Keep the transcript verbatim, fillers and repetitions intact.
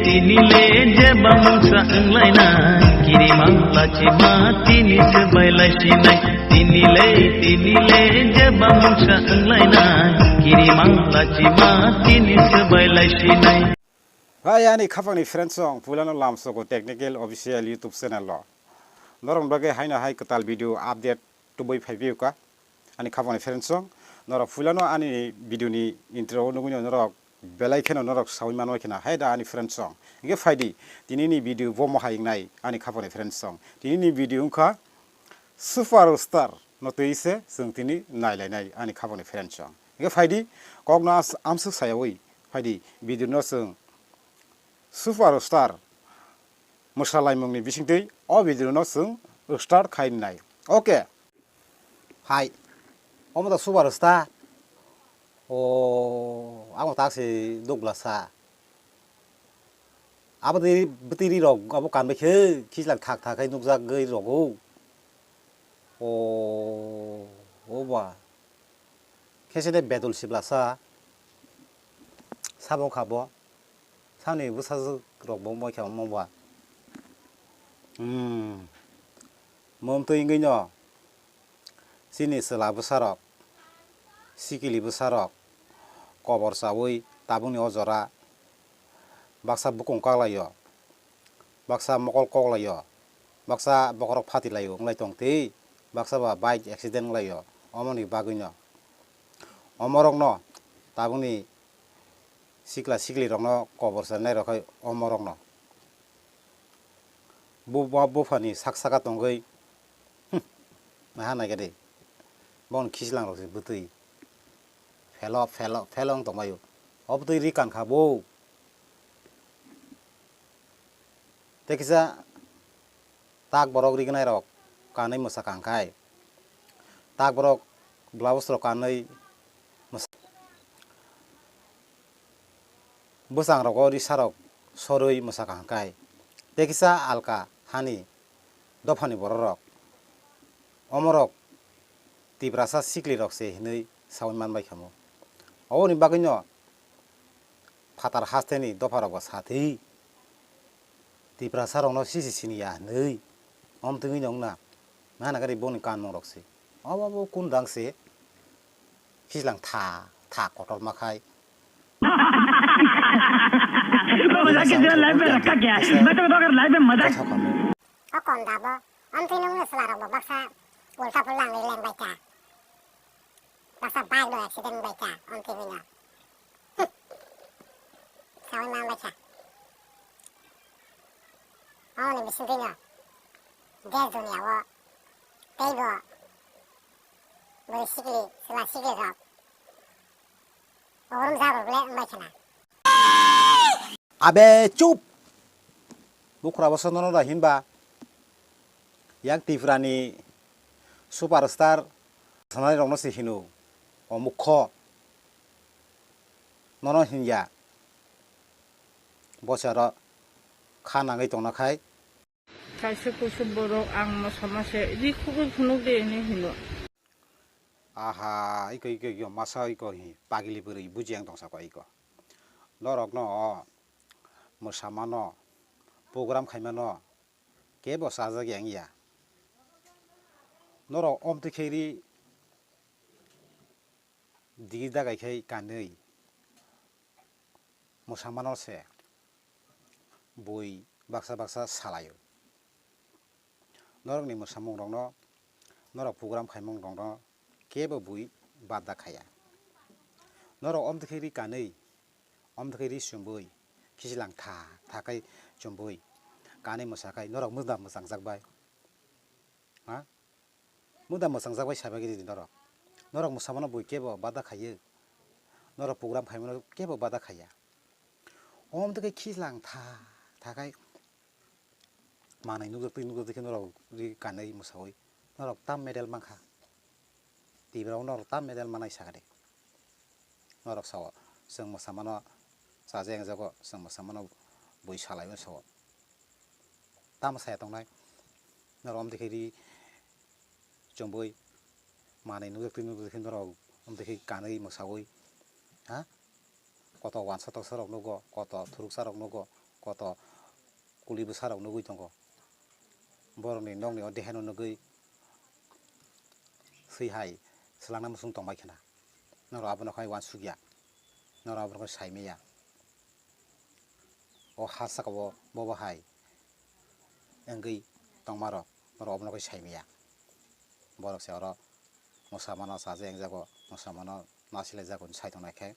Tini le jeba mungsa wnglainai, kirima lachima tini swbai laisinai. Tini le, tini le jeba mungsa wnglainai, kirima lachima tini swbai laisinai. Hai ani khapangni friends song, puilano lamsogo technical official YouTube channel lo. Norok bagwi haino hai kwtal video update tubui phai phiyuka. Ani khapangni friends song, norok puilano ani video ni intro o nugwi norok belai kheno norok sawi manwi kheno hai da ani friends song. Hingke phaidi tini ni video bo mohai wngnai ani khapangni friends song. Tini ni video wngkha super star no twi se chwng tini nailainai ani khapangni friends song. Hingke phaidi kokno as-, amswk sayawi phaidi video no chwng super star mwsalaimungni bisingtwi o video no chwng start khai nai. Okay. Hai. Omo da super star. O, amo tak se dogla sa. Abo de bwtwi ri rok abo kan bai khe khislak thak thak khai nukjak gwi rogo. O, o ba. Khe se de bedol sibla sa. Sabo kha bo. Sani bwsajwk rok bo moi khe omo ba. Hmm. Mom twi wngwi no. Chini chwla bwsarok, sikili bwsarok, kobor chaui tabukni o jora baksa bukung kaklaio, baksa mokol koklaio, baksa bokhorok phatilaio wnglaitong tei baksa ba bike accident wnglaio, omoni bagwino omorokno tabukni sikla siklirokno kobor chanai rok khai omorokno. Bu-, bu-, buphani sak saka tongwi, hmm, naha naikhe de. Bongni khislang rok se bwtwi. Phelo, phelo, phelo wng tongbaio. O bwtwi ri kankha bo. Tei kisa tak borok rignai rok kanwi mwsa kankhai. Tak borok blouse rok kanwi mwsa. Bwsang rogo risa rok sorwi mwsa kaham khai. Tei kisa alka hani dophani borok rok. Omorok Tiprasa sikli rok se hinwi sawi man bai kha mo. Oboni bagwi no phatar hasteni dopha rok bo sa thwi. Tiprasa rokno sisi siniya hinwi. Om twi wngna. Nana gari boni kanmung rok se. Obo bo kun dang se. Khislang tha, tha kotor ma khai. इसको मजाक के सिवा लाइफ में रखा क्या है? मैं तो बता अगर लाइफ में मजाक O konda bo, amtwi nungno chwla rok bo baksa ulta pulta wngwi leng bai kha. Baksa bike no accident wng bai kha, amtwi hwnwi no. Sawi man bai kha. Amoni bisingtwi no, desh duniya o, tei bo, bwrwi sikli, chwla sikli rok, Orom jabo bole wngbai khna. Abe chup! Bukhra bo sono da hinba. Yang Tripura ni superstar sanai rokno se hino. O mukho. Nono hinya. Bocharo kha nangwi tongna khai. Kaisa kusu borok ang mosa masa ri khugwi phunuk de hinwi hino. Aha, iko, iko, iko, masa iko hi, pagili bwrwi, buji ang tongsa ko iko. Norokno, mwsamano, program khaimano, kebo sajak yang ya. Norok omtwi khe ri, digi dagai khai kanwi. Mwsamano se bui baksa baksa salaio. Norokni mwsamungrokno, norok program khaimungrokno kebo bui bada khaiya. Norok omtwkhe ri kanwi, omtwkhe ri chumbui, khichilang tha tha khai chumbui, kanwi mwsa khai norok mwda mwchangjak bai. Ha? Muda mwchangjak bai saiba gini norok. Norok mwsamano bui kebo bada khaiyo. Norok program khaimano kebo bada khaiya. Omtwkhe khichlang tha tha khai manwi nukjak twi nukjak twi khe norok ri kanwi mwsawi. Norok tam medal mankha. Tiprao norok tam medal manai sakha de. Norok sao, chwng mwsamano chaja yang jago, chwng mwsamano bui salai o sao. Tamo saya tongnai? Norok omtwkhe ri chumui manwi nukjak twi nukjak khe norok omtwkhe kanwi mwsawi, ha? Koto wansa toksa rok nugo, koto thuruksa rok nugo, koto kuli bwsarok nugwi tongo. Borokni nokni o deheno nugwi swi hai swlangna muchung tongbai khna. Norok abono khai uansukya, norok abono khai saimaya. O ha saka o bobo hai wngwi tongmarok norok abono khai saimaya. Borok se oro mwsamano chaja wngjago, mwsamano nasilaijago hinwi sai tongnai khe